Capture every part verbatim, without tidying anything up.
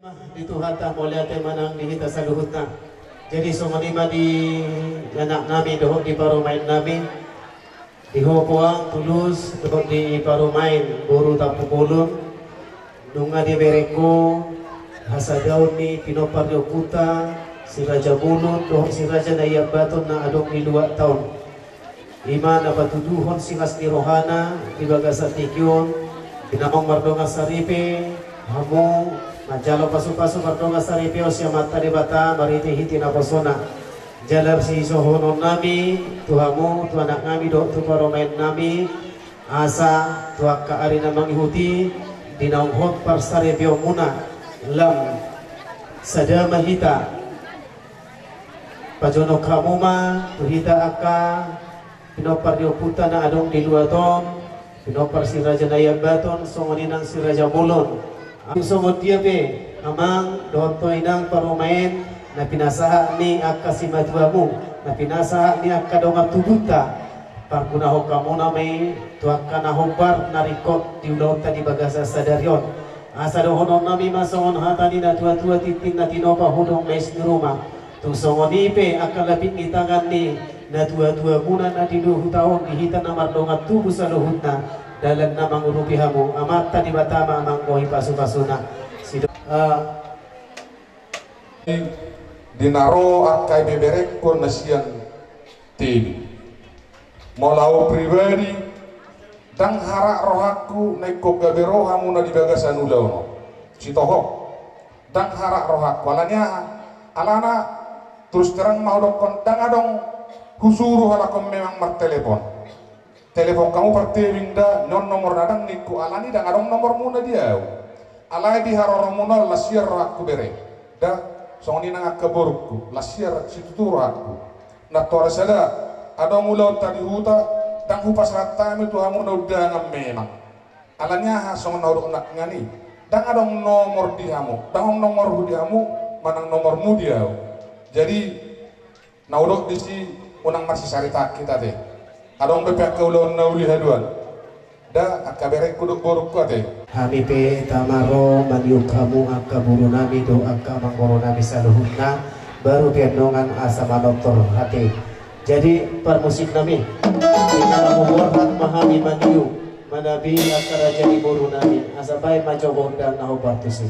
Di Tuhanta mauliate ma nang di hita saluhutna. Jadi songon i ma di anak nami dohot di parumaen nami, di ho Poang Tulus dohot di parumaen boru Tampubolon, nunga dibereng ho hasadaon ni pinompar ni ompunta Si Raja Bolon dohot Si Raja Naiambaton na adong di luat on. I ma na patuduhon singas ni rohana di bagasan tingki on, di naung mardongan saripe hamu, manjalo pasupasu mardongan saripeon sian Amanta Debata marhitehite naposona. Jala sihisohonon nami tu hamu, tu anak nami dohot tu parumaen nami, asa tu angka ari na mangihut i, di naung hot parsaripeonmuna, lam sada ma hita. Pajonok hamu ma tu hita angka pinompar ni ompunta na adong di luat on, pinompar Si Raja Naiambaton, songon i nang Si Raja Bolon. Tung songon dia pe, amang dohot tu inang parumaen, na pinasahat ni angka simatuamu, na pinasahat ni angka dongan tubunta, pargunahon hamuna ma i tu angka na hombar na ringkot di ulaonta di bagasan sadari on. Asa dohonon nami ma songon hata ni natuatua, tintin na tinopa, hudong na isi ni ruma. Tung songon i pe angka lapik ni tangan ni natuatuamuna na di huta on, di hita na mardongan tubu saluhutna, dalan na mangurupi hamu, Amanta Debata ma manggohi pasupasuna. Sido-, ah, di na ro angka ibeberengkon na sian Tebing. Molo au pribadi, ndang harat rohangku na ingkon gabe ro hamuna di bagasan ulaon on. Sitohop, ndang harat rohangku. Alani aha? Alana, terus terang ma hudokkon, ndang adong husuru halak on memang martelepon. Telepon hamu par Tebing da, on nomorna, ndang ningku, alani ndang adong nomormuna di au. Alai di haroromuna on las sian rohangku bere. Da, songon i nang angka borungku, las sian situtu rohangku. Nantoari sada, adong ulaonta di huta, ndang hupasahat hami tu hamu na undangan memang. Alani aha? Songon na hudok nangkin i, ndang adong nomor di hamu, ndang adong nomorhu di hamu, manang nomormu di au. Jadi, na hudok disi, unang marsisaritaan hita ate. Adong dope angka ulaon na uli haduan. Da, angka berengku dohot borungku ate. Hami pe tama ro maniuk hamu angka boru nami dohot angka amangboru nami saluhutna, baru pe annon asa manortor ate. Jadi, parmusik nami, tinggal na borhat ma hami maniuk, manabi angka raja ni boru nami, asa baen ma jo gondang na hombar tusi.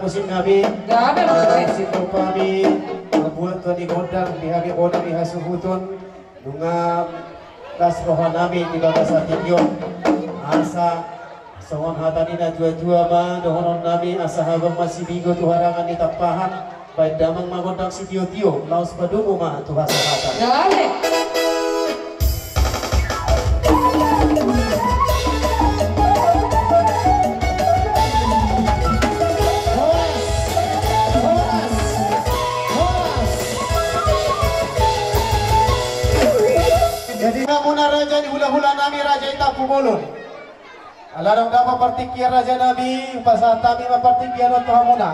Musik nami. Gabe, gabe. Musik nami. Buat Tuhan di gondang, di hari gondang, di hasuhuton. Nunga las roha nami di bagasan tingki on. Asa songon hata ni na tua-tua ma dohonon nami, asa habang ma sibigo tu harangan ni tampahan, baen damang ma gondang sitio-tio, laos padomu ma tu hasahatan. Dale. Horas, horas, horas. Jadi hamuna raja ni hula-hula nami, raja i Tampubolon. Ala dong dapot partingkian raja nami, pasahat hami ma partingkian on tu hamuna.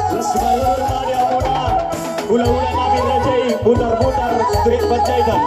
Las maruru ma di hamuna hula-hula nami raja i Butar-butar, Trik Panjaitan.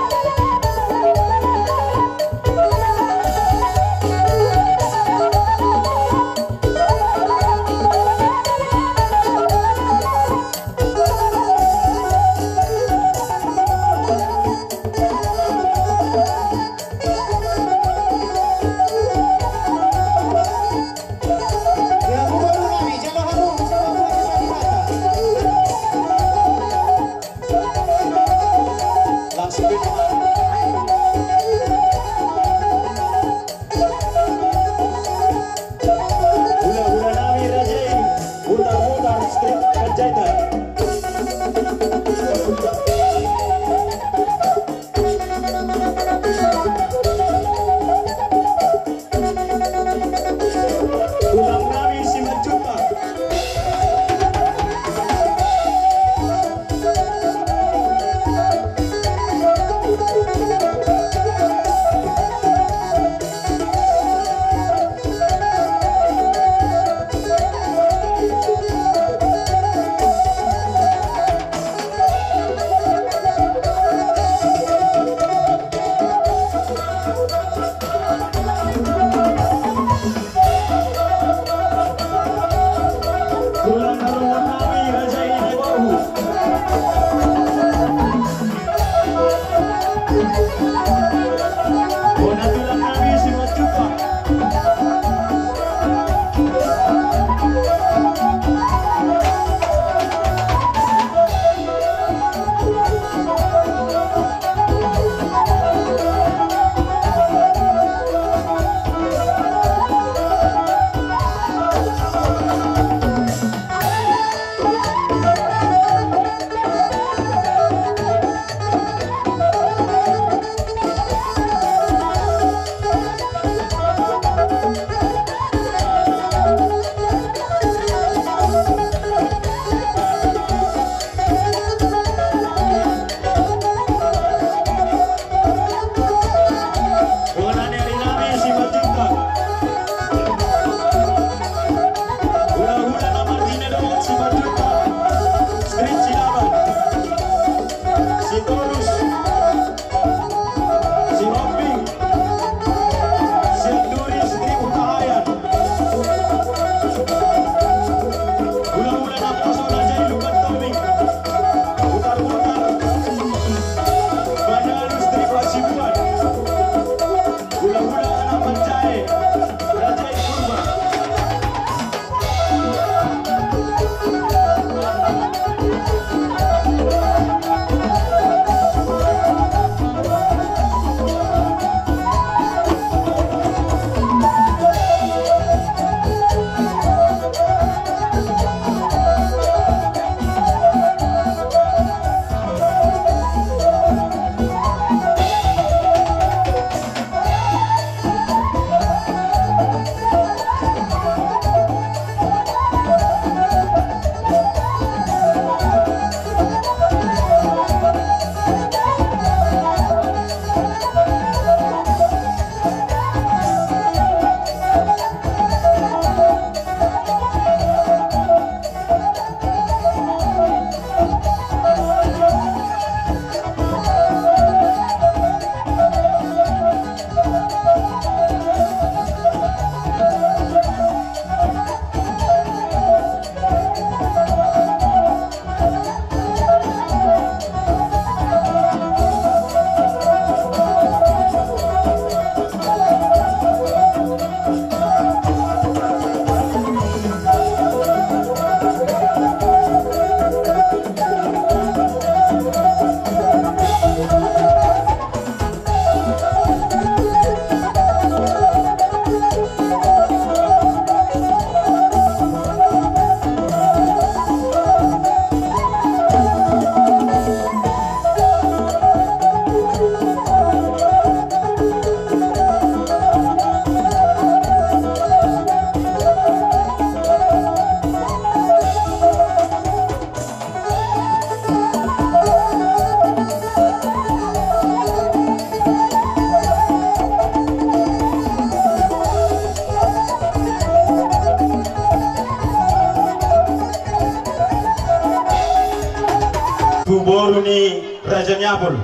Boru ni Raja ni Apul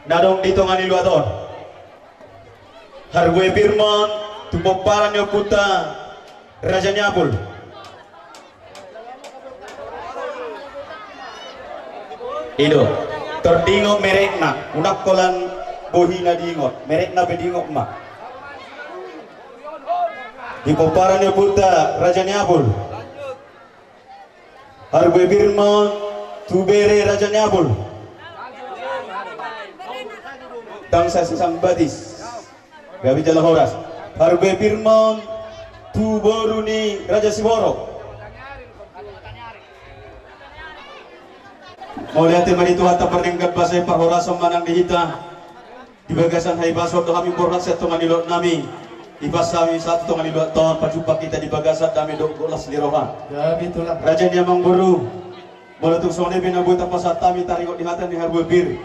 na adong di tonga ni luat on. Harbue pir ma on tu pomparan ni ompunta Raja ni Apul. I do, tordingot merekna, unang holan bohina diingot, merekna pe diingot ma. Di pomparan ni ompunta Raja ni Apul. Harbue pir ma on tu bere Raja ni Apul. Dang sasisang batis. Gabe jala horas. Harbue pir ma on tu boru ni Raja Siborok. Mauliate ma di Tuhanta pardenggan basa i, parhorasan ma nang di hita. Di bagasan hahipason do hami borhat sian tonga ni luat nami. Hipas hami sahat tu tonga ni luat on, pajumpang hita di bagasan dame dohot las ni roha. Gabe tulang. Raja ni amangboru, molo tung songon i pe na boi tarpasahat hami taringot di hata ni harbue pir.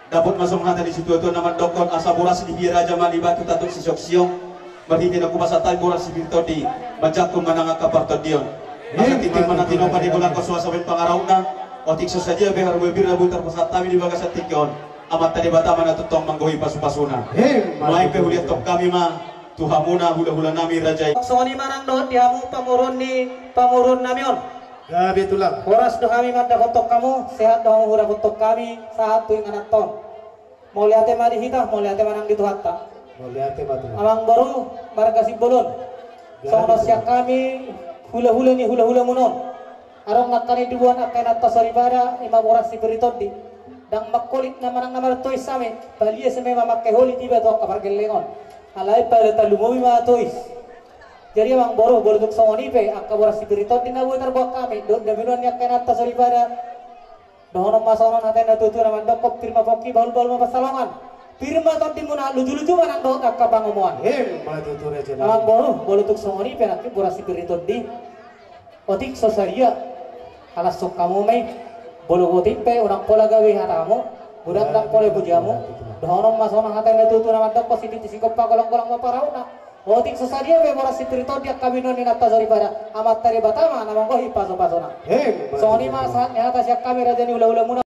Dapot ma songon hata ni situatua na mandokkon, asa boras di pir raja ma di batu tandok sisioksiok. Marhite na hupasahat hami boras di pir tondi, manjangkon ma nang angka partondion. Asa tingki ma na tinopa di bolang, so asa baen pangarahutna. Otik so sadia pe harbue pir na boi tarpasahat hami di bagasan tingki on, Amanta Debata ma na tongtong manggohi pasupasuna. Nuaeng pe huliathon hami ma tu hamuna hulahula nami raja i. Songon i ma nang dohot di hamu pamoruon ni pamoruon nami on. Gabe tulang. Horas do hami mandapothon hamu, sehat do hamu hudapothon hami sahat tu ingananta on. Mauliate ma di hita, mauliate ma nang di Tuhanta. Mauliate ma tulang. Amangboru marga Simbolon. Gabe tulang. Songon on sian hami hulahula ni hulahulamuna on. Adong nangkaning diboan angka inanta soripada, i ma boras sipir ni tondi. Ndang mangholit na manang na martois hami, balias ma i mamangke holit iba tu angka pargellengon. Alai pada talumobi ma tois. Jadi amangboru, molo tung songon i pe angka boras sipir ni tondi na boi tarboan hami dohot damenon ni angka inanta soripada. Dohonon ma songon hata ni natuatua na mandokkon, pir ma pongki, bahulbahul ma pansalongan. Pir ma tondimuna, lujuluju ma nang dohot angka pangomoan. Emma tutu raja nami. Amangboru, molo tung songon i pe nangkin boras sipir ni tondi. Otik so sadia, halashon hamu ma i. Molo otik pe unang pola gabe hatamu, godang ndang pola pujianmu. Dohonon ma songon hata ni natuatua na mandokkon, sititi sigompa, golanggolang ma pangarahutna. Otik so sadia pe boras sipir ni tondi, angka binoan ni inanta soripada, Amanta Debata ma na manggohi pasupasuna. Emma tutu. Songon i ma sahat ni hata sian hami raja ni hulahulamuna.